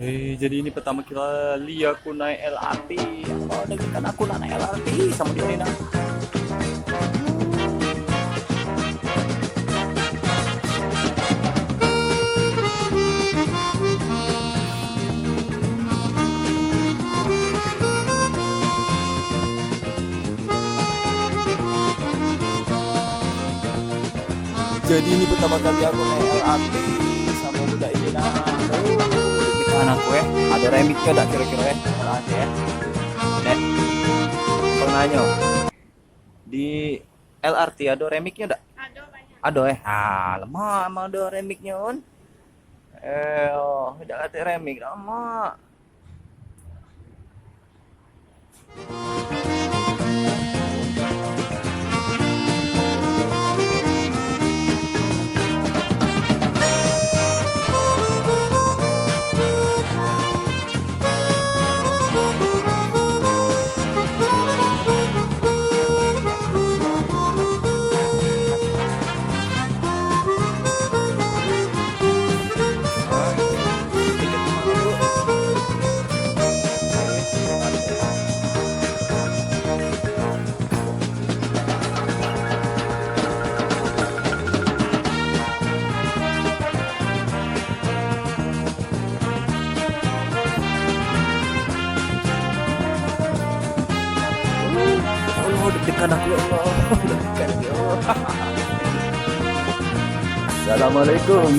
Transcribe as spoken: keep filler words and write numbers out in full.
Eh, jadi ini pertama kali aku naik L R T. Oh, deg-degan aku nak naik L R T sama dia ni nak. Jadi ini pertama kali aku naik L R T sama budak ini nah. Aduh, anakku eh, ada remiknya dak kira-kira eh? L R T eh. Dek, aku nanyo. Di L R T ada remiknya dak? Ada banyak. Ada eh? Ah, lemak emang ada remiknya kan. Eh, oh, dak kata remik dak lemak. Allah, deg-degan aku, ya Allah. Deg-degan aku, ya Allah. Assalamualaikum.